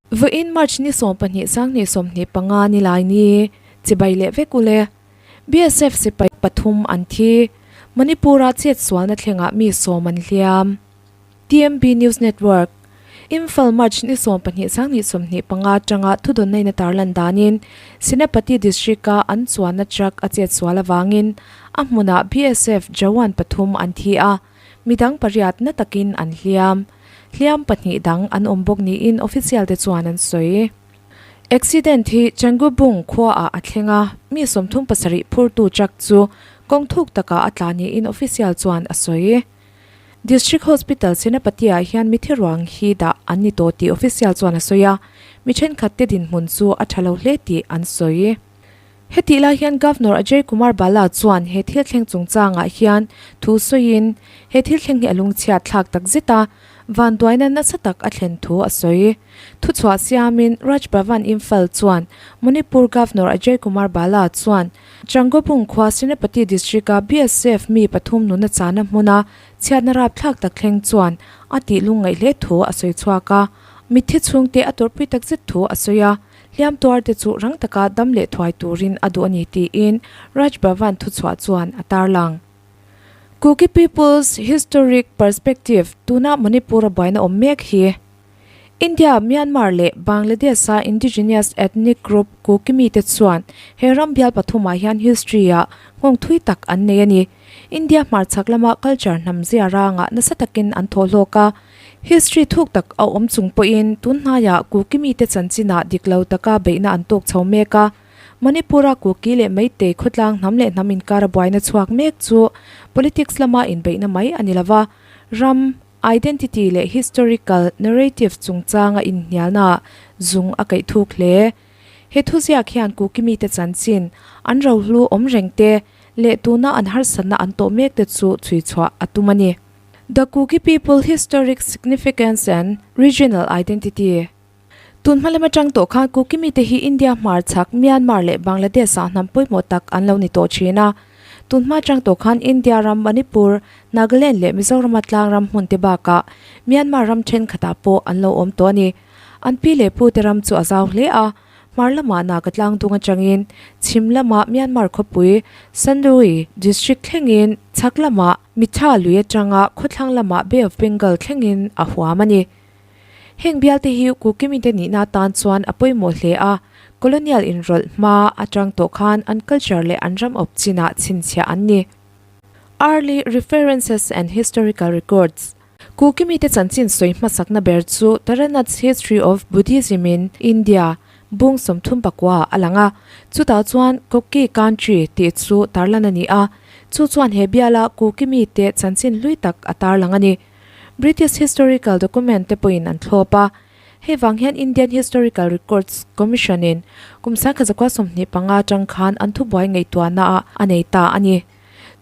Vawiin March ni 12 sanghnih 25 ni lai ni chibai leh vek ule. BSF sipai pathum an thi. Manipur-a chetsualna thlengah mi sawm an hliam. TMB News Network, Imphal March ni 12 sanghnih 25 atanga thudawnnain a tarlan danin Senapati District-a an chuanna truck a chetsual avangin a hmunah BSF jawan pathum an thi a, midang pariat na takin an hliam. Hliam pahnih dang an awm bawk niin official te chuan an sawi. Accident hi Changubung khuaah a thleng a, mi 37 phurtu truck chu kawng thuk takah a tla niin official chuan a sawi. District Hospital Senapati-ah hian mithi ruang hi dah an ni tawh tih official chuan a sawi a, mi thenkhat te dinhmun chu a tha lo hle tih an sawi. Hetih lai hian Governor Ajay Kumar Bhalla chuan he thil thleng chungchangah hian thu sawiin he thil thleng hi a lungchhiat thlak tak zet a, vanduaina nasa tak a thlen thu a sawi. Thuchhuah siamin Raj Bhavan Imphal chuan Manipur Governor Ajay Kumar Bhalla chuan Changobung khua Senapati District-a BSF mi pathum nuna chahna hmuna chhiatna rapthlak tak thleng chuan a tih lungngaih hle thu a sawi chhuak a, mitthi chhungte a tawrhpui tak zet thu a sawi a. Hliam tuarte chu rang taka dam leh thuai turin a duh a ni tiin Raj Bhavan thuchhuah chuan a tarlang. Kuki People's Historic Perspective tuna Manipur-a buaina awm mek hi India, Myanmar leh Bangladesh-a indigenous ethnic group Kuki mite chuan he ram bial pathumah hian history-ah nghawng thui tak an nei a ni. India hmarchhak lama culture hnam zia rangah nasa takin an thawh hlawk a. History thuk tak a awm chung pawhin tun hnaiah Kuki mite chanchinah dik lo taka beihna an tawk chho mek a. Manipur-a Kuki leh Meitei khawtlang hnam leh hnam inkara buaina chhuak mek chu politics lama inbeihna mai a ni lo va, ram, identity leh historical narrative chungchanga inhnialnaah zung a kaih thuk hle. He thuziak hian Kuki mite chanchin, an rohlu awm reng te leh tuna an harsatna an tawh mek te chu chhuichhuah a tum a ni. The Kuki People Historic Significance and Regional Identity Tun hma lam atang tawh khan Kuki mite hi India hmarchhak, Myanmar leh Bangladesh ah hnam pawimawh tak an lo ni tawh thin a. Tun hma atang tawh khan India ram Manipur, Nagaland leh Mizorama tlang ram hmun te bakah Myanmar ram thenkhatah pawh an lo awm tawh a ni. An pi leh pu te ram chu a zau hle a. Hmar lamah Naga tlangdung atangin chhim lamah Myanmar khawpui Sandui District thlengin chhak lamah Mitha lui atanga khawthlang lamah Bay of Bengal thlengin a huam a ni. Heng bialte hi Kukimite nihna atan chuan a pawimawh hle a, colonial inrawlh hma atang tawh khan an culture leh an ram awp chinah chhinchhiah an ni. Early References and Historical Records. Kukimite chanchin sawi hmasakna ber chu Taranath's History of Buddhism in India, bung 34 a lang a. Chutah chuan Kuki Country tih chu tarlan a ni a, chu chuan he biala Kuki mite chanchin hlui tak a tarlang a ni. British historical document te pawhin an thlawp a. Hei vang hian Indian Historical Records Commission in kum 1925 atang khan an thubuai ngaihtuahna ah a nei ta a ni.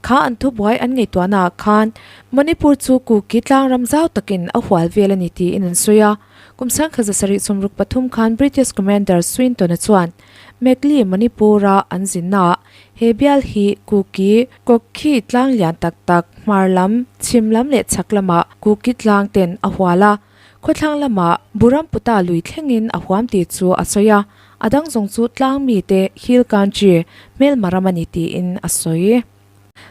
Kha an thubuai an ngaihtuahnaah khan Manipur chu Kuki tlang ram zau takin a hual vel a ni tiin an sawi a. Kum 1963 khan British Commander Swinton-a chuan Mekli Manipur-a an zinnaah he bial hi Kuki Kokhi tlang lian tak tak hmar lam, chhim lam leh chhak lamah Kuki tlang ten a hual a. Khawthlang lamah Buramputa lui thlengin a huam tih chu a sawi a, a dang zawng chu tlang mite Hill Country, hmelma ram a ni tiin a sawi.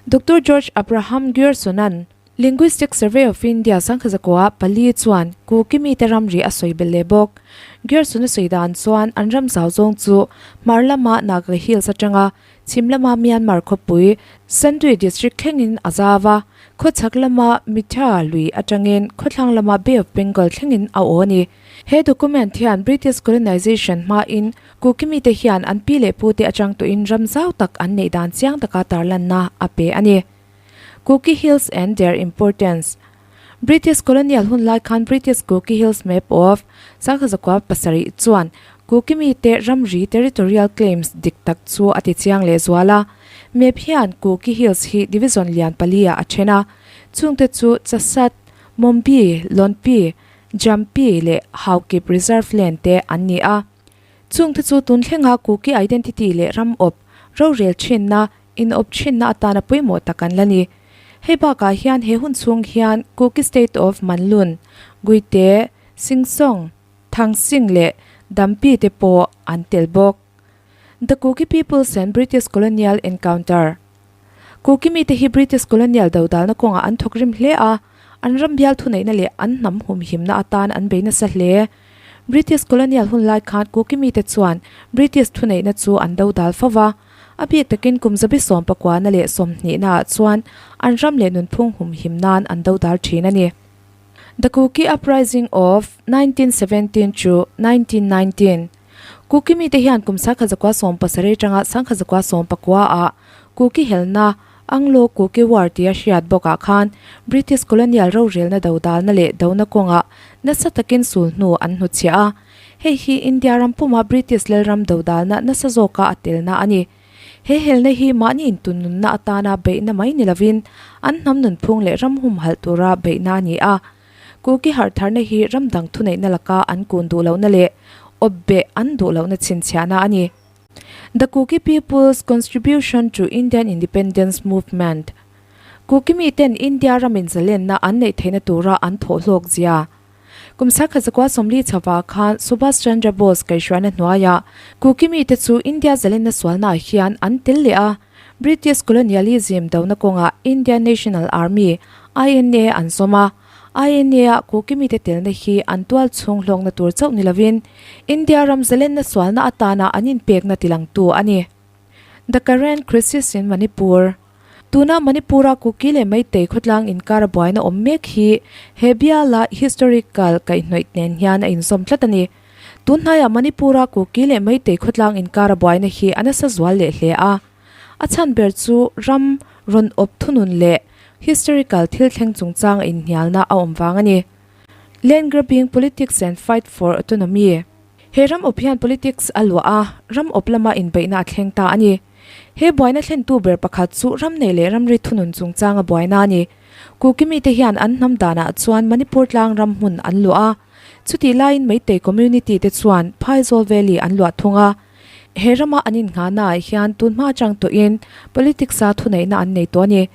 Doctor George Abraham Grierson-a'n Linguistic Survey of India sangkhazakua pali chuan Kuki mite ramri a sawi belh leh bawk. Grierson-a sawi dan chuan an ram zau zawng chu hmar lama Naga Hills atanga Chhim lama Myanmar khawpui Sandui District thlengin a zau a, khawchhak lama Mitha lui atangin khawthlang lama Bay of Bengal thlengin a aw a ni. He document hian British colonisation hmain Kuki mite hian an pi leh pute atang tawhin ram zau tak an neih dan chiang taka tarlanna a pe a ni. Kuki Hills and their importance British colonial hun lai khan British Kuki Hills Map of 1907 chuan Kuki mite ramri territorial claims dik tak chu a ti chiang leh zual a. Map hian Kuki Hills hi division lian pali ah a then a, chungte chu Chasat, Mombi, Lonpi, Jampi leh Haokip Reserve Land te an ni a. Chungte chu tun thlenga Kuki identity leh ram awp, rorel thinna, inawp thinna atana pawimawh tak an la ni. Hei bakah hian he hun chhung hian Kuki State of Manlun, Guite, Singsong, Thangsing leh Dampi te pawh an tel bawk. The Kuki Peoples and British Colonial Encounter Kuki mite hi British Colonial dodalna kawngah an thawk rim hle a, an ram bial thuneihna leh an hnam humhimna atan an bei nasa hle. British Colonial hun lai khan Kuki mite chuan British thuneihna chu an dodal fo va, a bik takin kum zabi sawmpakuana leh sawmhnihna ah chuan an ram leh nunphung humhim nan an dodal thin a ni. The Kuki Uprising of 1917 to 1919 Kuki mite hian kum sangkhat zakua sawmpasarih atanga sangkhat zakua sawmpakua ah Kuki helna Anglo Kuki War tia hriat bawkah khan British colonial rorelna dodalna leh dona kawngah nasa takin sul hnu an hnuchhiah a. Hei hi India ram puma British lalram dodalna nasa zawka a telna a ni. He helna hi mahni intunnunna atana beihna mai ni lovin an hnam nunphung leh ram humhalh tura beihna a ni a. Kuki harhtharna hi ram dang thuneihna laka an kun duh lohna leh awpbeh an duh lohna chhinchhiahna a ni. The Kuki People's Contribution to Indian Independence Movement Kuki miten India ramin zalenna an neih theihna tura an thawh hlawk zia. Kum sakha zakua sawmli chhavah khan Subhas Chandra Bose kaihhruaina hnuaiah Kuki mite chu India zalenna sualnaah hian an tel leh a, British colonialism dona kawngah Indian National Army, INA, an zawm a. INA-a Kuki mite telna hi an tual chhung hlawkna tur chauh ni lovin India ram zalenna sualna atana an inpekna tilangtu a ni. The current crisis in Manipur Tuna Manipur-a Kuki leh Meitei khawtlang inkara buaina awm mek hi he biala historical kaihhnawih nen hian a inzawm tlat a ni. Tun hnaiah Manipur-a Kuki leh Meitei khawtlang inkara buaina hi a nasa zual leh hle a. A chhan ber chu ram rawn awp thunun leh historical thil thleng chungchang a inhnialna a awm vang a ni. Land grabbing politics and fight for autonomy He ram awp hian politics a luah a, ram awp lama inbeihna a thleng ta a ni. He buaina thlentu ber pakhat chu ram nei leh ramri thunun chungchanga buaina a ni. Kuki mite hian an hnam danah chuan Manipur tlang ram hmun an luah a, chutih laiin Meitei community te chuan Phaizawl Valley an luah thung a. He rama an innghahnaah hian tunhma atang tawhin politics-a thuneihna an nei tawh a ni.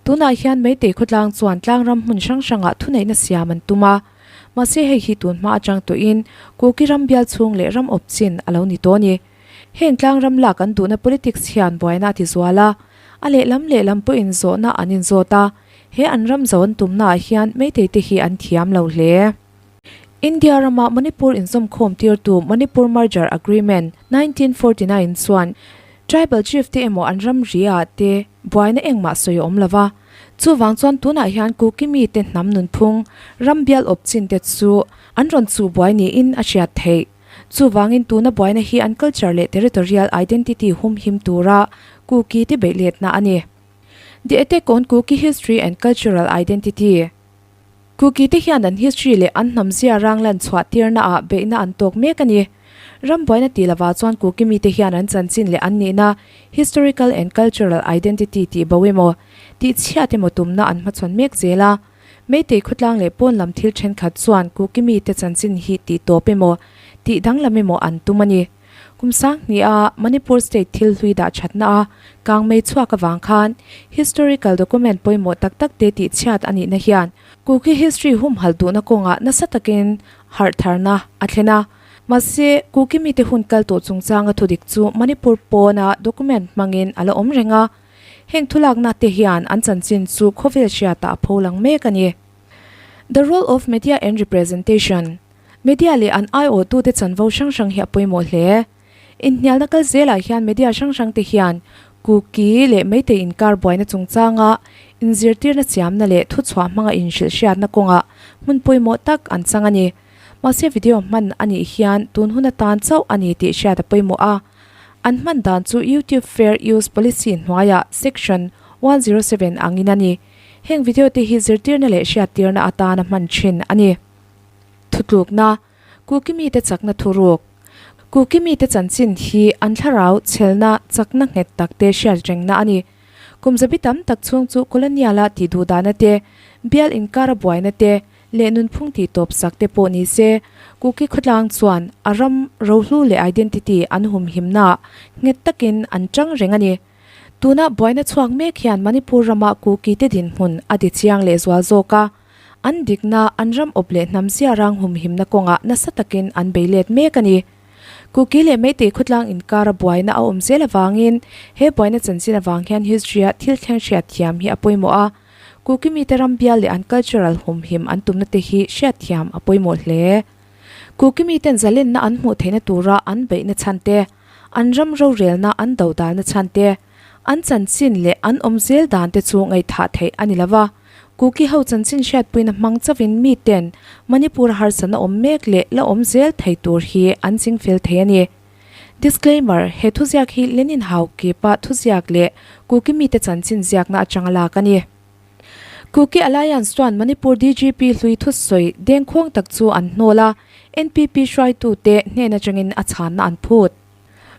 Tunah hian Meitei khawtlang chuan tlangram hmun hrang hrangah thuneihna siam an tum a. Mahse hei hi tun hma atang tawhin Kuki ram bial chhung leh ram awp chin a lo ni tawh a ni. Heng tlang ram lak an duhna politics hian buaina a ti zual a, a lehlam lehlam pawhin zawhna an inzawt a, he an ram zo an tumnaah hian Meitei te hi an thiam lo hle. India rama Manipur inzawmkhawm tirtu Manipur Merger Agreement, 1949 chuan Tribal Chief te emaw an ram ri ah te buaina engmah sawi a awm lo va, chuvang chuan tunah hian Kuki mite hnam nunphung ram bial awp chin te chu an rawn chuh buai niin a hriat theih. Chuvangin tuna buaina hi an culture leh territorial identity humhim tura Kuki te beih letna a ni. The Attack on Kuki History and Cultural Identity. Kuki te hian an history leh an hnam zia rang lan chhuah tirna ah beihna an tawk mek a ni. Ram buaina tih lovah chuan Kuki mite hian an chanchin leh an nihna historical and cultural identity tih bo emaw, tih chhiat emaw tumna an hmachhawn mek zel a. Meitei khawtlang leh pawn lam thil thenkhat chuan Kuki mite chanchin hi tih tawp emaw, tih danglam emaw an tum a ni. Kum sanghnih a Manipur state thil hlui dah thatna a kangmei chhuak avang khan historical document pawimawh tak tak te tih chhiat a nihna hian Kuki history humhalh duhna kawngah nasa takin harh tharna a thlen a. Mahse, Kuki mite hun kal tawh chungchanga thudik chu Manipur pawna document hmangin a la awm reng a. Heng thulakna te hian an chanchin chu khawvel hriatah a pholang mek a ni. The role of media and representation. Media leh an aiawhtute chanvo hrang hrang hi a pawimawh hle. Inhnialna kal zelah hian media hrang hrang te hian Kuki leh Meitei inkar buaina chungchanga inzirtirna chiamna leh thuchhuah hmanga inhrilhhriatna kawngah hmun pawimawh tak an chang a ni. Mahse video hman a nih hian tun hun atan chauh a ni tih hriat a pawimawh a. An hman dan chu YouTube Fair Use Policy hnuaiah Section 107 angin a ni. Heng video te hi zirtirna leh hriattirna atana hman thin a ni. Thutlukna, Kuki mite chakna thuruk. Kuki mite chanchin hi an thlarau chhelna chakna nghet tak te hriat rengna a ni. Kum zabi tam tak chhung chu colonial-a tih duh dahna te, bial inkara buaina te leh nunphung tih tawp sak te pawh ni se, Kuki khawtlang chuan a ram rohlu leh identity an humhimnaah nghet takin an tang reng a ni. Tuna buaina chhuak mek hian Manipur rama Kuki te dinhmun a ti chiang lehzual zawk a. An dikna, an ram awp leh hnam zia rang humhimna kawngah nasa takin an bei let mek a ni. Kuki leh Meitei khawtlang inkara buaina a awm zel avangin he buaina chanchin avang hian history-a thil thleng hriatthiam hi a pawimawh a. Kuki mite ram bial leh an cultural humhim an tumna te hi hriatthiam a pawimawh hle. Kuki miten zalenna an hmuh theihna tura an beihna chhan te, an ram rorelna an dodalna chhan te, an chanchin leh an awm zel dan te chu ngaihthah theih a ni lo va. Kuki ho chanchin hriatpuina hmang chauhin miten Manipur harsatna awm mek leh la awm zel thei tur hi an chingfel thei a ni. Disclaimer, He thuziak hi Lenin Haukipa thuziak leh Kuki mite chanchin ziakna atanga lak a ni. Kuki Alliance chuan Manipur DGP hlui thusawi dengkhawng tak chu an hnawl a, NPP hruaitute hnen atangin a chhanna an phut.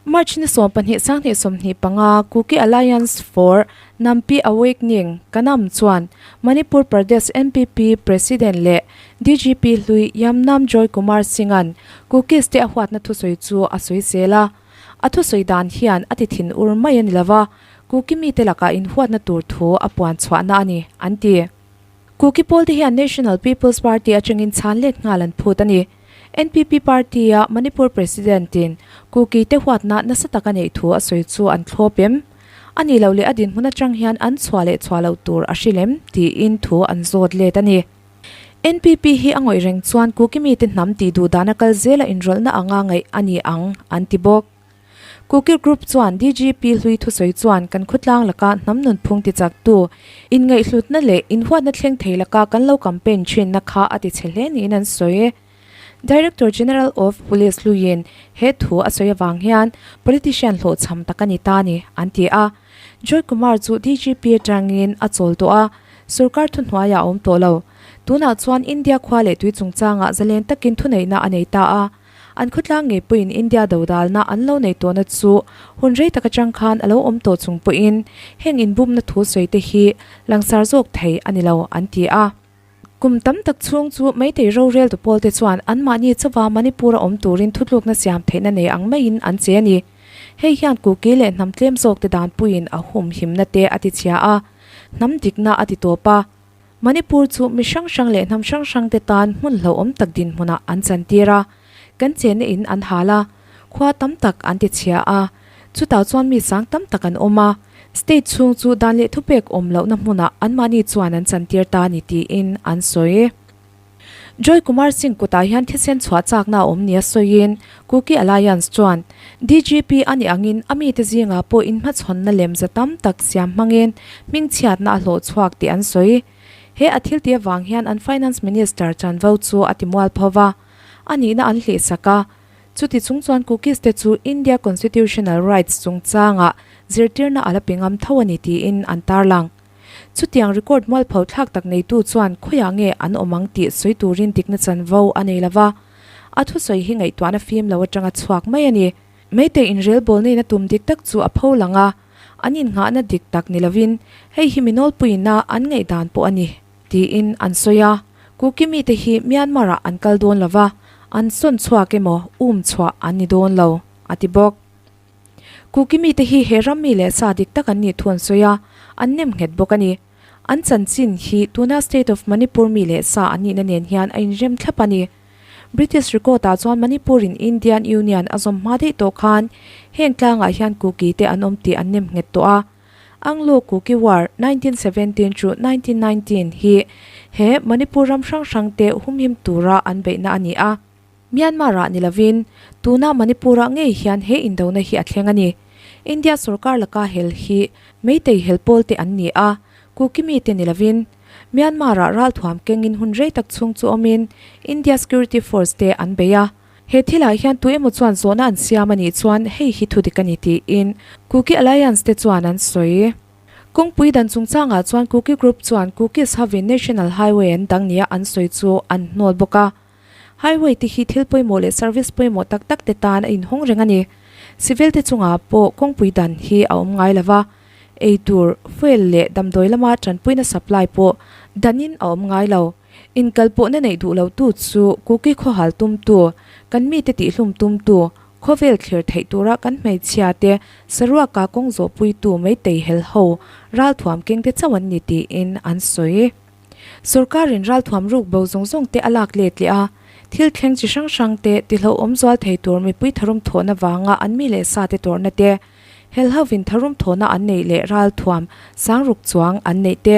March ni 12 2025 Kuki Alliance for Nampi Awakening, Kanam, chuan Manipur Pradesh NPP President leh DGP hlui Yamnam Joy Kumar Singh-a'n Kukis te a huatna thusawi chu a sawi zel a. A thusawi dan hian a ti thin ur mai a ni lo va, Kuki mite lakah inhuatna tur thu a puan chhuahna a ni, an ti. Kuki pawlte hian National People's Party atangin chhan let nghal an phut a ni. NPP party-a Manipur President-in Kuki te huatna nasa tak a neih thu a sawi chu an thlawp em? A nih loh leh a dinhmun atang hian an chhuah leh chhuah loh tur a hrilh em? tiin thu an zawt let a ni. NPP hi a ngawih reng chuan Kuki mite hnam tih duh dana kal zela inrawlhna anga ngaih a ni ang, an ti bawk. Kuki Group chuan DGP hlui thusawi chuan kan khawtlang laka hnam nunphung tichaktu, inngaihhlutna leh inhuatna thleng thei laka kan lo campaign thinna kha a tichhe hle niin an sawi. Director General of Police hluiin he thu a sawi avang hian politician hlawhchham tak a ni ta ni, an ti a. Joy Kumar chu DGP atangin a chawl tawh a, sorkar thuhnuaiah a awm tawh lo. Tunah chuan India khua leh tui chungchangah zalen takin thuneihna a nei ta a. An khawtlang ngei pawhin India dodalna an lo nei tawhna chu hun rei tak atang khan a lo awm tawh chung pawhin heng inbumna thu sawi te hi langsar zawk thei a ni lo, an ti a. Kum tam tak chhung chu Meitei roreltu pawlte chuan anmahni chauha Manipur a awm turin thutlukna siam theihna nei ang maiin an che a ni. Hei hian Kuki leh hnam tlem zawkte danpuiin a humhimna te a tichhia a, hnam dikna a titawp a. Manipur chu mi hrang hrang leh hnam hrang hrangte tan hmun hlauhawm tak dinhmunah an chantir a, kan chenna in an hal a, khua tam tak an tichhia a, chutah chuan mi sang tam tak an awm a, state chhung chu dan leh thupek awm lohna hmunah anmahni chuan an chantir ta ni tiin an sawi. Joy Kumar Singh kutah hian thisen chhuah chakna a awm nia sawiin Kuki Alliance chuan DGP a nih angin a mite zingah pawh inhmachhawnna lem za tam tak siam hmangin hmingchhiatna a hlawh chhuak tih an sawi. He a thiltih avang hian an Finance Minister chanvo chu a ti mual pho va, a nihna an hlihsak a. Chuti chung chuan Kukis te chu India Constitutional Rights chungchangah zirtirna a la pe ngam tho a ni tiin an tarlang. Chutiang record mualpho thlak tak neitu chuan khawiah nge an awm ang tih sawi turin dikna chanvo a nei lo va, a thusawi hi ngaihtuahna fim lo atanga chhuak mai a ni. Meitei inrelbawl neihna tum dik tak chu a pho lang a, an innghahna dik tak ni lovin hei hi mi nawlpuiina an ngaihdan pawh a ni, tiin an sawi a. Kuki mite hi Myanmar-ah an kal dawn lo va, an sawn chhuak emaw um chhuah an ni dawn lo, a ti bawk. Kuki mite hi he ram mi leh sa dik tak an nih thu an sawi a, an nem nghet bawk a ni. An chanchin hi tuna State of Manipur mi leh sa an nihna nen hian a inrem thlap a ni. British record ah chuan Manipur in Indian Union a zawm hma daih tawh khan heng tlangah hian Kuki te an awm tih an nem nghet tawh a. Anglo-Kuki War, 1917 to 1919, hi he Manipur ram hrang hrang te humhim tura an beihna a ni a. Myanmar-ah ni lovin, tuna Manipur-ah ngei hian he indona hi a thleng a ni. India sorkar laka hel hi Meitei hel pawl te an ni a, Kuki mite ni lovin. Myanmar-ah ralthuam kengin hun rei tak chhung chu awmin India Security Force te an bei a. He thilah hian tu emaw chuan zawhna an siam a nih chuan hei hi thudik a ni tiin Kuki Alliance te chuan an sawi. Kawngpui dan chungchangah chuan Kuki Group chuan Kukis hovin National Highway an dang nia an sawi chu an hnawl bawk a. Highway te hi thil pawimawh leh service pawimawh tak tak te tan a inhawng reng a ni. Civil te chungah pawh kawngpui dan hi a awm ngai lo va, ei tur, fuel leh damdawi lama tanpuina supply pawh danin a awm ngai lo. Inkalpawhna neih duh lo tu chu Kuki khawhal tumtu, kan mite tihlum tumtu, khawvel thlir theih tura kan hmeichhia te saruaka kawng zawhpuitu meitei hel ho ralthuam keng te chauh an ni tiin an sawi. Sorkarin ralthuam ruk bo zawng zawng te a lak let leh a, Thil thleng chi hrang hrang te tihlauhawm zual thei tur mipui tharum thawhna vanga an mi leh sa te tawrhna te, helhovin tharum thawhna an neih leh ralthuam sangruk chuang an neih te,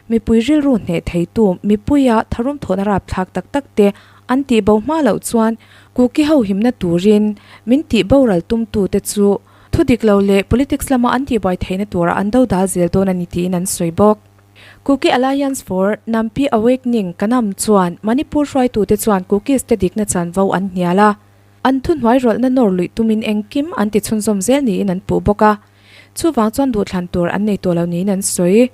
mipui rilru hneh theitu mipuia tharum thawhna rapthlak tak tak te an tih bo hma loh chuan Kuki ho himna turin min tih boral tumtu te chu thu dik lo leh politics lama an tihbuai theihna turah an dodal zel dawn a ni tiin an sawi bawk. Kuki Alliance for Nampi Awakening, Kanam, chuan Manipur hruaitute chuan Kukis te dikna chanvo an hnial a, an thuhnuai rawlhna nawr luih tumin engkim an ti chhunzawm zel niin an puh bawk a, chuvang chuan duhthlan tur an nei tawh lo niin an sawi.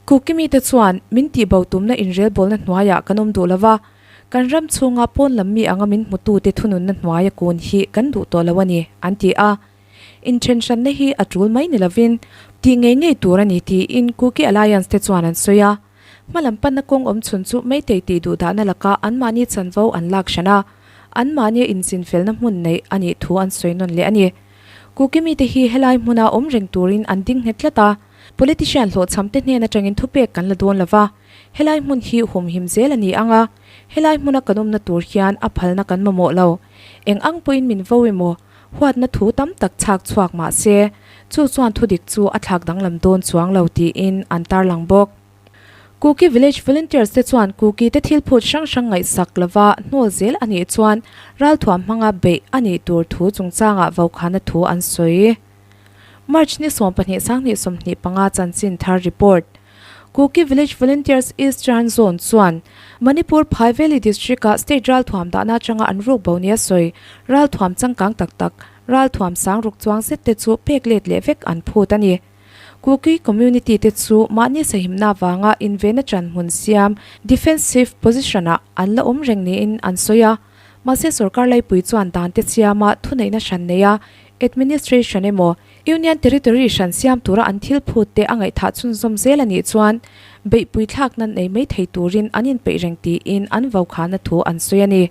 Kuki mite chuan min tihbo tumna inrelbawlna hnuaiah kan awm duh lo va, kan ram chhunga pawn lam mi anga min hmutute thununna hnuaia kun hi kan duh tawh lo a ni, an ti a. Inthenhranna hi a tul mai ni lovin tih ngei ngei tur a ni tiin Kuki Alliance te chuan an sawi a. Hmalam panna kawng awm chhun chu Meitei tih duhdahna laka anmahni chanvo an lak hran a, anmahnia inzinfelna hmun neih a nih thu an sawi nawn leh a ni. Kuki mite hi helai hmuna awm reng turin an ding nghet tlat a, politician hlawhchham te hnen atangin thupek kan la dawn lova, helai hmun hi humhim zel a ni ang a, helai hmuna kan awmna tur hian a phalna kan mamawh lo. Eng ang pawhin min vo emaw, Huatna thu tam tak chhak chhuak mah se, chu chuan thudik chu a thlak danglam dawn chuang lo tiin an tarlang bawk. Kuki Village Volunteers te chuan Kuki te thil phut hrang hrang ngaihsak lova hnawl zel a nih chuan ralthuam hmanga beih a nih tur thu chungchangah vokhana thu an sawi. March ni 12 sanghnih 25 chanchin thar report. Kuki Village Volunteers Eastern Zone chuan Manipur Phai Valley District-a state ralthuam dahna atanga an ruk bo nia sawi ralthuam changkang tak tak ralthuam sang ruk chuang zet te chu pek let leh vek an phut a ni. Kuki community te chu mahni sahimna avanga invenna chan hmun siam defensive position-ah an la awm reng niin an sawi a. Mahse sorkar laipui chuan dan te siama thuneihna hran neia administration emaw Union Territory hran siam tura an thil phut te a ngaihthah chhunzawm zel a nih chuan beihpui thlakna nei mai thei turin an inpeih reng tiin an vokhana thu an sawi a ni.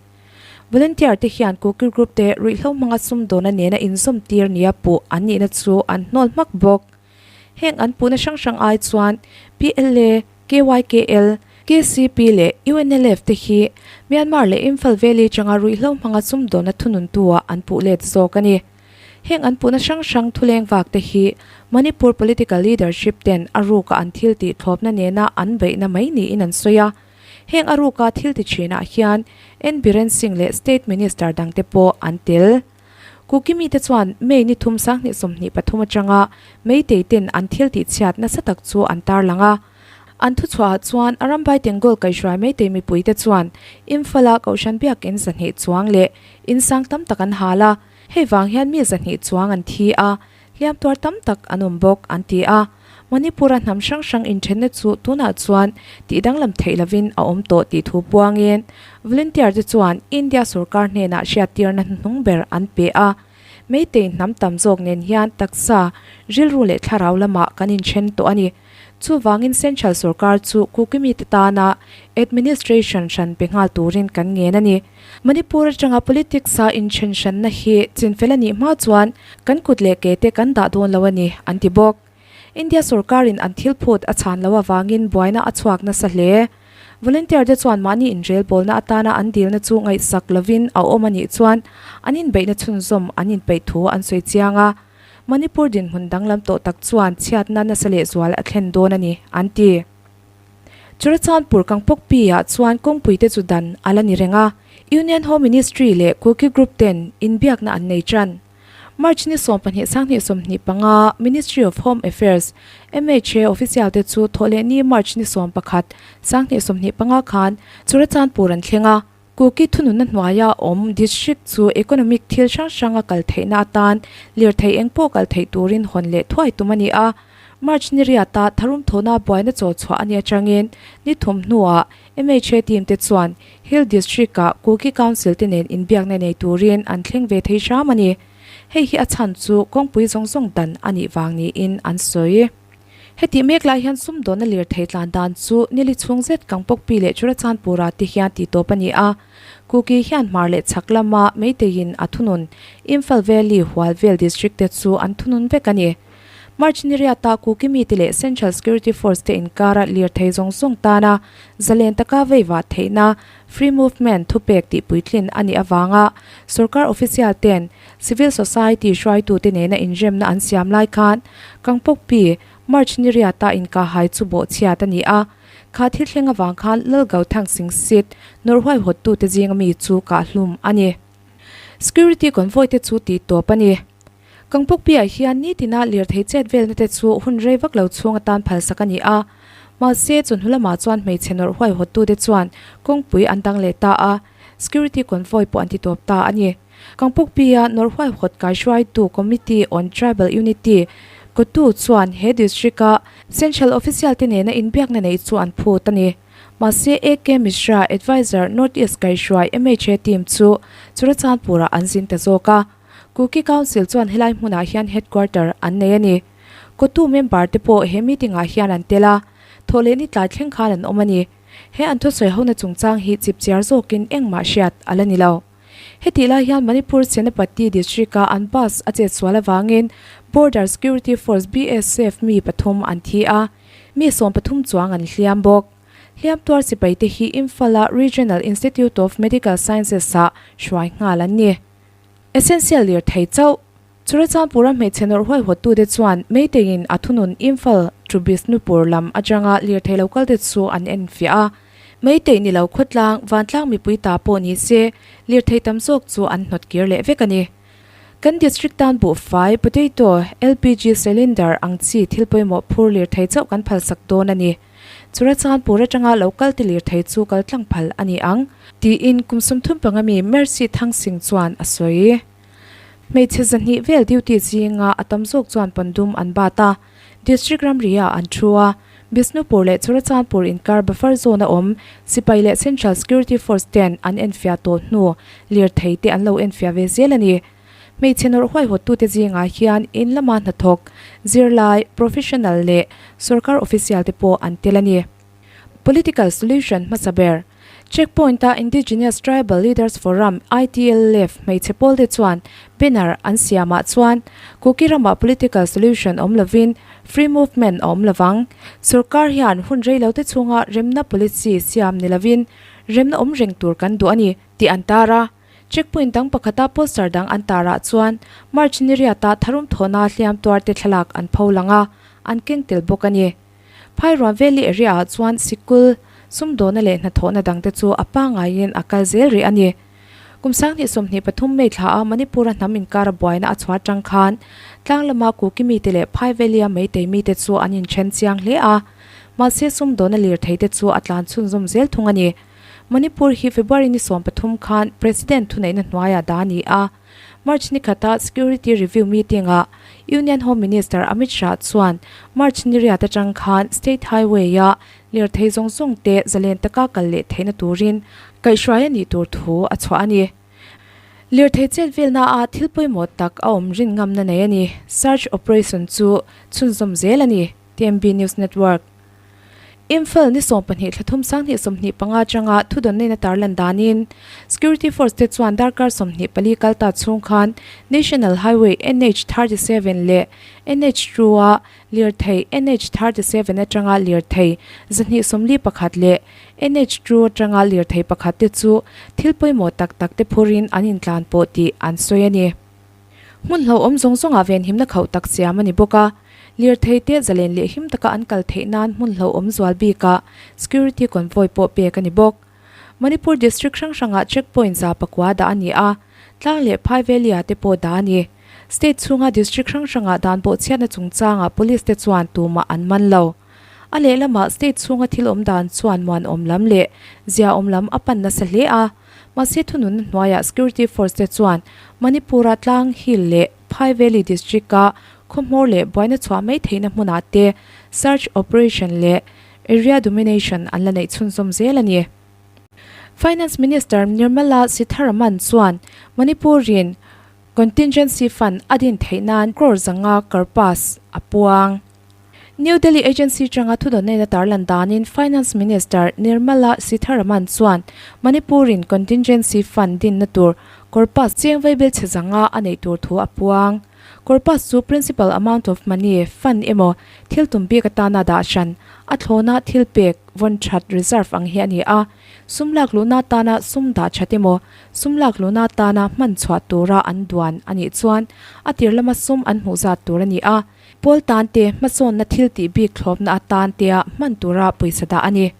Volunteer te hian Kuki Group te ruihhlo hmanga sumdawna nena inzawm tir nia puh an nihna chu an hnawl hmak bawk. Heng an puhna hrang hrang ai chuan PLA, KYKL, KCP leh UNLF te hi Myanmar leh Imphal Valley atanga ruihhlo hmanga sumdawna thununtu-ah an puh let zawk a ni. Heng an puhna hrang hrang thuleng vak te hi Manipur political leadership ten a ruka an thil tih thlawpna nena an beihna mai niin an sawi a. Heng a ruka thil ti thinah hian N Biren Singh leh state minister dangte pawh an tel. Kuki mite chuan May ni thum sanghnih 23 atanga Meitei ten an thil tih chhiat nasa tak chu an tarlang a. An thuchhuahah chuan Arambai Tengol kaihhruai Meitei mipuite chuan Imphal-a Kohhran biakin 200 chuang leh in sang tam tak an hal a. Hei vang hian mi 200 chuang an thi a, hliam tuar tam tak an awm bawk, an ti a. Manipur-a hnam hrang hrang inthenna chu tunah chuan tih danglam theih lovin a awm tawh tih thu puangin volunteer te chuan India sorkar hnenah hriattirna hnuhnung ber an pe a. Meitei hnam tam zawk nen hian taksa, rilru leh thlarau lamah kan inthen tawh a ni. Chuvangin Central sorkar chu Kuki mite tana administration hran pe nghal turin kan ngen a ni. Manipur atanga politics-a inthen hranna hi chinfel a nih hma chuan kan kut leh ke te kan dah dawn lo a ni, an ti bawk. India sorkarin an thil phut a chhan loh avangin buaina a chhuak nasa hle. Volunteer te chuan mahni inrelbawlna atana an dilna chu ngaihsak lovin a awm a nih chuan an inbeihna chhunzawm an inpeih thu an sawi chiang a. Manipur dinhmun danglam tawh tak chuan chhiatna nasa lehzual a thlen dawn a ni, an ti. Churachandpur Kangpokpi-ah chuan kawngpui te chu dan a la ni reng a, Union Home Ministry leh Kuki Group ten inbiakna an nei tan. March ni 12 sanghnih 25 Ministry of Home Affairs, MHA, official te chu thawhlehni March ni 11 sanghnih 25 khan Churachandpur an thleng a, Kuki thununna hnuaia awm district chu economic thil hrang hranga kal theihna atan lirthei eng pawh kal theih turin hawn leh thuai tum a ni a. March ni riata tharum thawhna buaina chaw chhuah a nih atangin ni thum hnuah MHA team te chuan Hill District-ah Kuki Council te nen inbiakna nei turin an thleng ve thei hram a ni. Hei hi a chhan chu kawngpui zawng zawng dan a nih vang niin an sawi. Hetih mek lai hian sumdawnna lirthei tlan dan chu nili chhung zet Kangpokpi leh Churachandpur-ah te hian tihtawp a ni a. Kuki hian hmar leh chhak lama Meiteiin a thunun Imphal Valley hual vel district te chu an thunun vek a ni. March ni riata Kuki mite leh Central Security Force te inkara lirthei zawng zawng tana zalen taka veivah theihna Free Movement thupek tih puitlin a nih avanga sorkar official ten civil society hruaitute nena inremna an siam lai khan Kangpokpi March ni riata inkahhai chu bawhchhiat a ni a. Kha thil thleng avang khan Lal Gauthang Singh Sit nawrh huaihawttute zinga mi chu kahhlum a ni. Security convoy te chu tih tawp a ni. Kangpokpi-ah hian nitina lirthei chet velna te chu hun rei vak lo chhung atan phalsak a ni a. Mahse, chawhnu lamah chuan hmeichhe nawrh huaihawttute chuan kawngpui an dang leh ta a, security convoy pawh an ti tawp ta a ni. Kangpokpi-a nawrh huaihawt kaihruaitu Committee on Tribal Unity, COTU, chuan he district-a central official te nena inbiakna neih chu an phut a ni. Mahse, AK Mishra, Adviser, North East kaihruai mha team chu Churachandpur-ah an zin ta zawk a. Kuki Council chuan helai hmunah hian headquarter an nei a ni. Kotu member te pawh he meeting ah hian an tel a, thawhlehni tlai thleng khan an awm a ni. He an thusawi hona chungchang hi chipchiar zawkin engmah hriat a la ni lo. Hetih lai hian Manipur Senapati district a an bus a chetsual avangin Border Security Force, BSF, mi pathum an thi a, mi 13 chuang an hliam bawk. Hliam tuar sipai te hi Imphal-a Regional Institute of Medical Sciences-ah hruai nghal an ni. Essential lirthei chauh. Churachandpur-a hmeichhe nawrh huaihawttute chuan Meiteiin a thunun Imphal to Bishnupur lam atanga lirthei lo kalte chu an enfiah a. Meitei ni lo khawtlang, vantlang mipui ta pawh ni se, lirthei tam zawk chu an hnawt kir leh vek a ni. Kan district tan buhfai, potato, LPG cylinder ang chi thil pawimawh phur lirthei chauh kan phalsak dawn a ni. Churachandpur atanga lo kal ti lirthei chu kal tlang phal a ni ang, tiin kum 35 mi Mercy Thangsing chuan a sawi. Hmeichhe zahnih vel duty zinga a tam zawk chuan pandum an bat a, district ramri-ah an thu a, Bishnupur leh Churachandpur inkar buffer zone a awm sipai leh Central Security Force ten an enfiah tawh hnu lirthei te an lo enfiah ve zel a ni. Hmeichhe nawrh huaihawttute zingah hian in lama hnathawk, zirlai, professional leh sorkar official te pawh an tel a ni. Political solution hmasa ber. Checkpoint-a Indigenous Tribal Leaders Forum, ITLF, hmeichhe pawlte chuan banner an siamah chuan Kuki ramah political solution awm lovin free movement a awm lovang. Sorkar hian hun reilote chhunga remna policy siam ni lovin remna awm reng tur kan duh a ni tih an tar a. Checkpoint dang pakhata poster dang an tarah chuan March ni riata tharum thawhna hliam tuarte thlalak an pho lang a, an keng tel bawk a ni. Phairuan Valley area-ah chuan sikul, sumdawna leh hnathawhna dangte chu a pangaiin a kal zel rih a ni. Kum 2023 May thla a Manipur-a hnam inkara buaina a chhuah atang khan tlang lama Kuki mite leh Phai Valley-a Meitei mite chu an inthen chiang hle a, mahse sumdawna lirtheite chu a tlan chhunzawm zel thung a ni. Manipur hi February ni 13 khan President thuneihna hnuaiah dah a ni a. March ni khata Security Review Meeting-ah Union Home Minister Amit Shah chuan March ni riat atang khan State Highway-a lirthei zawng zawng te zalen taka kal leh theihna turin kaihhruai a nih tur thu a chhuah a ni. Lirthei chet velnaah thil pawimawh tak a awm rin ngamna nei a ni. Search operation chu chhunzawm zel a ni, TMB News Network. Imphal ni 12 thla thum 2025 atanga thudawnnaina tarlan danin Security Force te chuan darkar 24 kal ta chhung khan National Highway NH 37 leh NH 2 a lirthei NH 37 atanga lirthei 241 leh NH 2 atanga lirthei pakhat te chu thil pawimawh tak tak te phurin an intlan pawh tih an sawi a ni. Hmun hlauhawm zawng zawngah venhimna khauh tak siam a ni bawk a, lirthei te zalen leh him taka an kal theih nan hmun hlauhawm zual bikah security convoy pawh pek a ni bawk. Manipur district hrang hrangah check point 100 dah a ni a, tlang leh phai Valley-ah te pawh dah a ni. State chhunga district hrang hrangah dan bawhchhiatna chungchangah police te chuan tumah an man lo. A lehlamah state chhunga thil awm dan chuan muanawm lam leh ziaawm lam a pan nasa hle a. Mahse thununna hnuaiah security force te chuan Manipur-a tlang hill leh Phai Valley district-a khawhmawr leh buaina chhuah mai theihna hmunah te search operation leh area domination an la neih chhunzawm zel a ni. Finance Minister Nirmala Sitharaman chuan Manipur-in Contingency Fund a din theih nan crore 500 corpus a puang. New Delhi Agency changa thudawnnaina tarlan danin Finance Minister Nirmala Sitharaman chuan Manipur-in Contingency Fund dinna tur corpus cheng vaibel chhe 500 a neih tur thu a puang. Corpus chu principal amount of money, fund emaw thil tum bik atana dah hran, a thlawna thil pek, vawn that, reserve ang hi a ni a. Sum lak luhna atana sum dah that emaw, sum lak luhna atana hman chhuah tura an duan a nih chuan a tir lama sum an hmuh zat tur a ni a. Pawl tan te hmasawnna thil tih bik thlawpna atan tea hman tura pawisa dah a ni.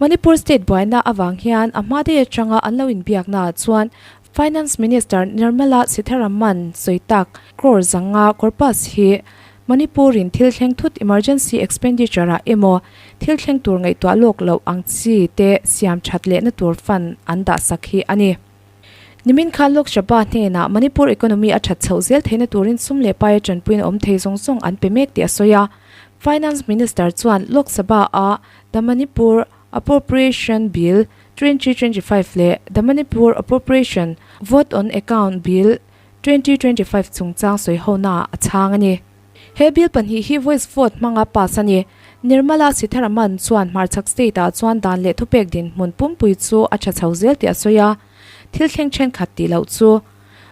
Manipur state buaina avang hian a hma daih atanga an lo inbiakna ah chuan Finance Minister Nirmala Sitharaman sawi tak crore zanga corpus hi Manipur in thil thleng thut emergency expenditure ah emaw thil thleng tur ngaihtuah lawk loh ang chi te siam that lehna tur fund an dah sak hi a ni. Nimin khan Lok Sabha hnenah Manipur economy a that chhoh zel theihna turin sum leh paia tanpuina awm thei zawng zawng an pe mek tih a sawi a. Finance Minister chuan Lok Sabha-a The Manipur Appropriation Bill, 2025 leh The Manipur Appropriation, Vote on Account, Bill, 2025 chungchang sawihonaah a chhang a ni. He bill pahnih hi voice vote hmanga pass a ni. Nirmala Sitharaman chuan hmarchhak state-ah chuan dan leh thupek dinhmun pumpui chu a tha chho zel tih a sawi a, thil thleng thenkhat tih loh chu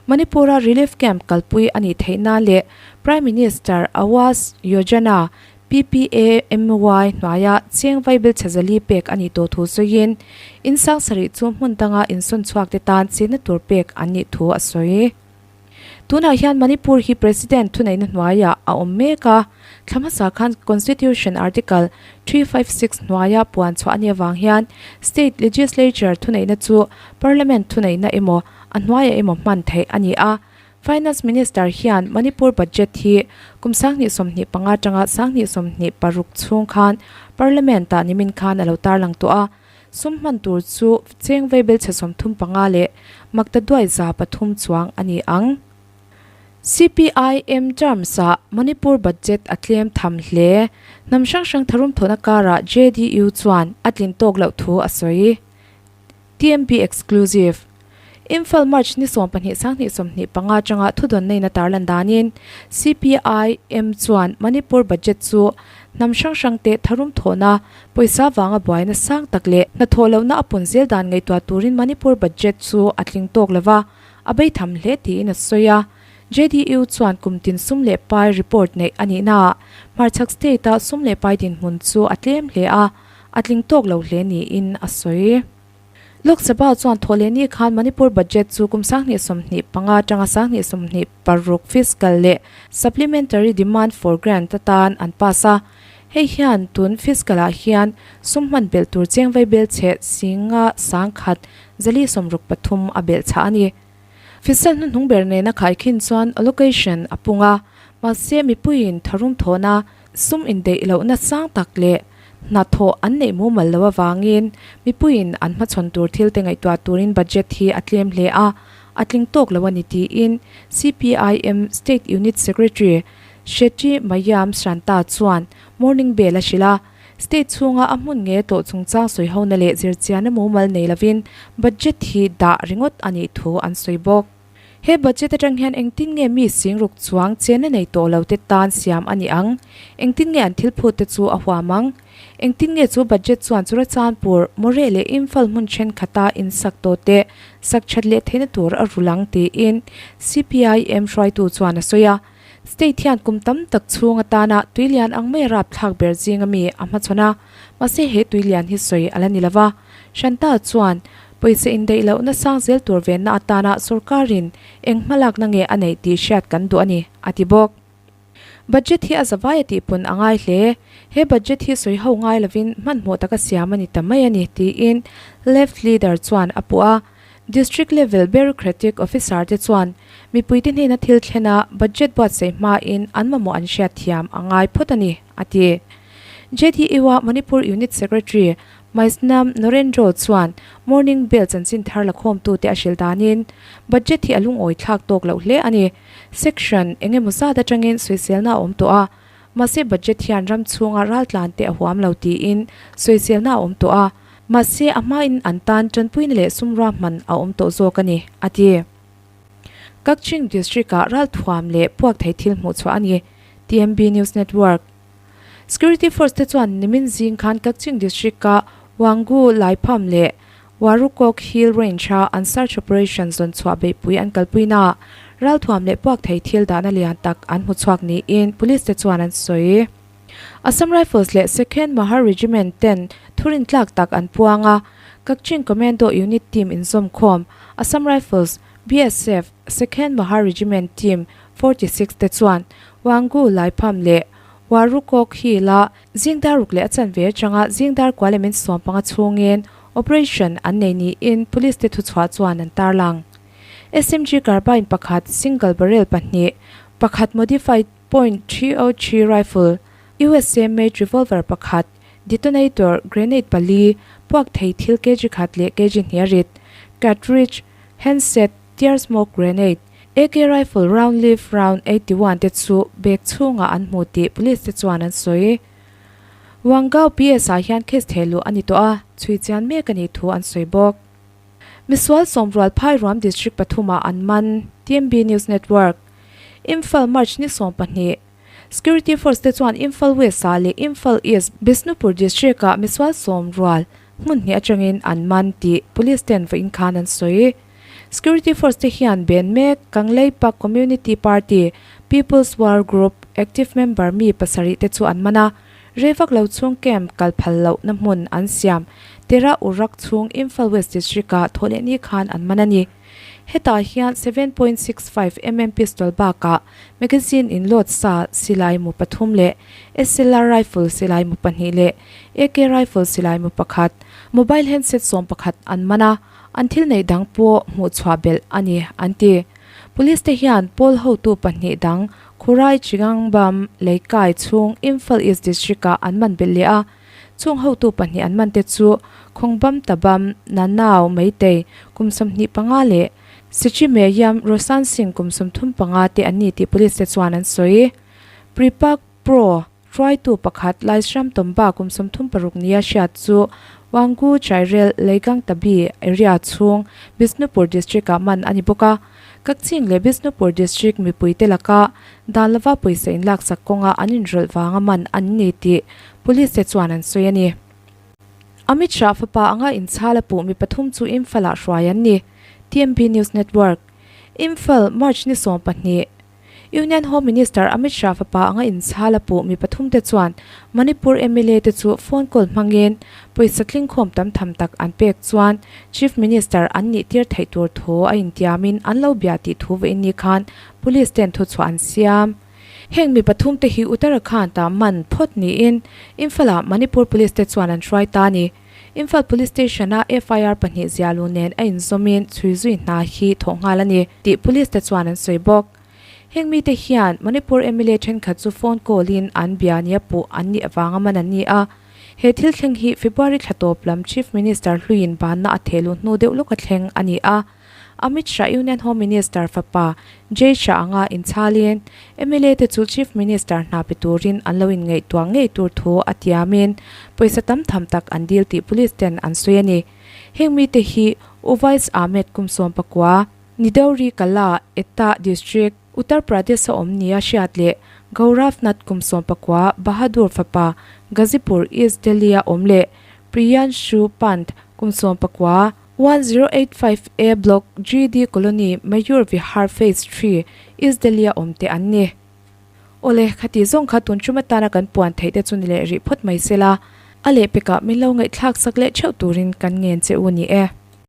Manipur-a relief camp kalpui a nih theih nan leh Prime Minister Awas Yojana, PPAMY, hnuaia cheng vaibel chhazali pek a nih tawh thu sawiin, in sang sarih chu hmun danga insawn chhuakte tan chenna tur pek an nih thu a sawi. Tunah hian Manipur hi President thuneihna hnuaiah a awm mek a, thla hmasa khan Constitution Article 356 hnuaia puan chhuah a nih avang hian State Legislature thuneihna chu Parliament thuneihna emaw a hnuaiah emaw hman theih a ni a. Finance Minister hian Manipur Budget hi kum 2025 atanga 2026 chhung khan Parliament-ah nimin khan a lo tarlang tawh a. Sum hman tur chu cheng vaibelchhe 35 leh maktaduai 300 chuang a ni ang. CPIM terms-ah Manipur budget a tlem tham hle. Hnam hrang hrang tharum thawhna karah JDU chuan a tlin tawk loh thu a sawi. TMP Exclusive. Imphal March ni 12 2025 atanga thudawnnain a tarlan danin CPIM chuan Manipur budget chu hnam hrang hrang te tharum thawhna, pawisa vanga buaina sang tak leh hnathawh lohna a pun zel dan ngaihtuah turin Manipur budget chu a tling tawk lova, a beitham hle tiin a sawi a. JDU chuan kum tin sum leh pai report neih a nihnaah hmarchhak state-a sum leh pai dinhmun chu a tlem hle a, a tling tawk lo hle niin a sawi. Lok Sabha chuan thawhlehni khan Manipur budget chu kum 2025 atanga 2026 fiscal leh supplementary demand for grant atan an pass a. Hei hian tun fiscal ah hian sum hman belh tur cheng vaibel chhe singa sangkhat zali sawmruk pathum a belh chhah a ni. Fiscal hnuhnung ber nena khaikhin chuan allocation a pung a, mahse mipuiin tharum thawhna Sum indeih lohna sang tak leh hnathawh an neih mumal loh avangin mipuiin an hmachhawn tur thil te ngaihtuah turin budget hi a tlem hle a, a tling tawk lo a ni tiin CPIM State Unit Secretary Shetty Mayam Shanta chuan Morning Bell a hrilh a. State chhunga a hmun nge tawh chungchang sawihona leh zirchianna mumal nei lovin budget hi dah ringawt a nih thu an sawi bawk. He budget atang hian engtin nge mi singruk chuang chenna nei tawh lo te tan siam a ni ang? Engtin nge an thil phut te chu a huam ang? Engtin nge chu budget chuan Churachandpur, Moreh leh Imphal hmun thenkhat-a insak tawh te sak that leh theihna tur a rul ang tiin CPIM hruaitu chuan a sawi a. State hian kum tam tak chhung atana tuilian ang mai a rapthlak ber zinga mi a hmachhawn a, mahse he tuilian hi sawi a la ni lova. Shanta chuan pawisa indaih lohna sang zel tur venna atana sorkarin eng hmalakna nge a neih tih hriat kan duh a ni, a ti bawk. Budget hi a zavai a tihpun a ngai hle. He budget hi sawi ho ngai lovin hmanhmawh taka siam a ni ta mai a ni, tiin Left Leader chuan a puh a. District level bureaucratic officer te chuan mipuite hnena thil thlena budget buatsaih hmain an mamawh an hriat thiam a ngai phawt a ni, a ti. JDU-a Manipur Unit Secretary Maisnam Narendro chuan Morning Bell chanchin thar lakhawmtute a hrilh danin budget hi a lungawi thlak tawk loh hle a ni. Section eng emaw zat atangin sawiselna a awm tawh a, mahse budget hian ram chhunga raltlan te a huam lo tiin sawiselna a awm tawh a. Mahse, a hmain an tan tanpuina leh sum ruahman a awm tawh zawk a ni, a ti. Kakching District-ah ralthuam leh puak thei thil hmuh chhuah a ni, TMB News Network. Security Force te chuan nimin zing khan Kakching District-a Wanggu Laipham leh Warukok Hill Range-a an search operation zawn chhuah beihpui an kalpuinaah. Ralthuam leh puak thei thil dahna lian tak an hmu chhuak niin police te chuan an sawi. Assam Rifles leh Second Mahar Regiment ten thurin tlak tak an puang a, Kakching Commando Unit team inzawmkhawm Assam Rifles, BSF, Second Mahar Regiment team 46 te chuan Wanggu Laipham leh Warukok Hill-a zing dar ruk leh a chanve atanga zing dar kua leh min 15 chhungin operation an nei niin police te thuchhuah chuan an tarlang. SMG carbine pakhat, single barrel pahnih, pakhat modified .303 rifle, USA made revolver pakhat, detonator, grenade pali, puak thei thil kg khat leh kg hnih a rit, cartridge, handset, tear smoke grenade, AK rifle round leaf round 81 te chu bag chhungah an hmu tih police te chuan an sawi. Wangau PS ah hian case thehluh a ni tawh a, chhui chian mek a nih thu an sawi bawk. Misual Sawmrual Phairuam District pathumah an man, TMB News Network. Imphal, March ni 12, Security Force te chuan Imphal West ah leh Imphal East, Bishnupur District ah misual sawmrual hmun hnih atangin an man tih Police ten vawiin khan an sawi. Security Force te hian ben mek Kangleipak Community Party, People's War Group, active member mi pasarih te chu an man a. Rei vak lo chhung camp kal phal lohna hmun an siam Tera Urak chhung Imphal West District-ah thawhlehni khan an man a ni. Hetah hian 7.65 mm pistol bakah magazine in load sa silai mu pathum leh SLR rifle silai mu pahnih leh AK rifle silai mu pakhat, mobile handset 11 an man a, an thil neih dang pawh hmuhchhuah belh a ni, an ti. Police te hian pawl hotu pahnih dang Khurai Chingangbam leikai chhung Imphal East District-ah an man belh leh a, chung hotu pahnih an man te chu Khongbam Tabam Nanau Meitei kum 25 leh Sichimeyam Rosan Singh kum 35 te an ni tih police te chuan an sawi. Prepak Pro Hruaitu pakhat Laishram Tomba kum 36 nia hriat chu Wanggu Chairel Leigang Tabi area chhung Bishnupur District-ah man a ni bawk a. Kakching leh Bishnupur District mipuite laka dan lova pawisa inlaksak kawnga an inrawlh vanga man an ni tih Police te chuan an sawi a ni. Amit Shah fapa anga inchhal a puh mi pathum chu Imphal-ah hruai an ni. TMB News Network. Imphal, March ni 12. Union Home Minister Amit Shah fapa anga inchhal a puh mi pathum te chuan Manipur mla te chu phone call hmangin pawisa tlingkhawm tam tham tak an pek chuan Chief Minister an nih tir theih tur thu a intiamin an lo bia tih thu vawiin ni khan Police ten thuchhuah an siam. Heng mi pathum te hi Uttarakhand ah man phawt niin Imphal ah Manipur Police te chuan an hruai ta a ni. Imphal Police Station a FIR pahnih ziahluh nen a inzawmin chhui zui hna hi thawh nghal a ni tih Police te chuan an sawi bawk. Heng mite hian Manipur mla thenkhat chu phone call in an bia nia puh an nih avanga man an ni a. He thil thleng hi February thla tawp lam Chief Minister hluiin banna a thehluh hnu deuh lawka thleng a ni a. Amit Shah Union Home Minister fapa Jay Shah anga inchhalin mla te chu Chief Minister hna pe turin an lo inngaihtuah ngei tur thu a tiamin pawisa tam tham tak an dil tih police ten an sawi a ni. Heng mite hi Uvais Ahmed kum 19, Nidauri Kala, Etah District, Uttar Pradesh a awm nia hriat leh Gaurav Nath kum 19, Bahadur fapa, Ghazipur, East Delhi a awm leh Priyanshu Pant kum 19, 1085 A Block, GD Colony, Mayur Vihar Phase 3, East Delhi a awm te an ni. Awle, khati zawng kha tun tum atana kan puan theih te chu ni leh rih phawt mai se la, a lehpekah min lo ngaihthlak sak leh theuh turin kan ngen che u ni e.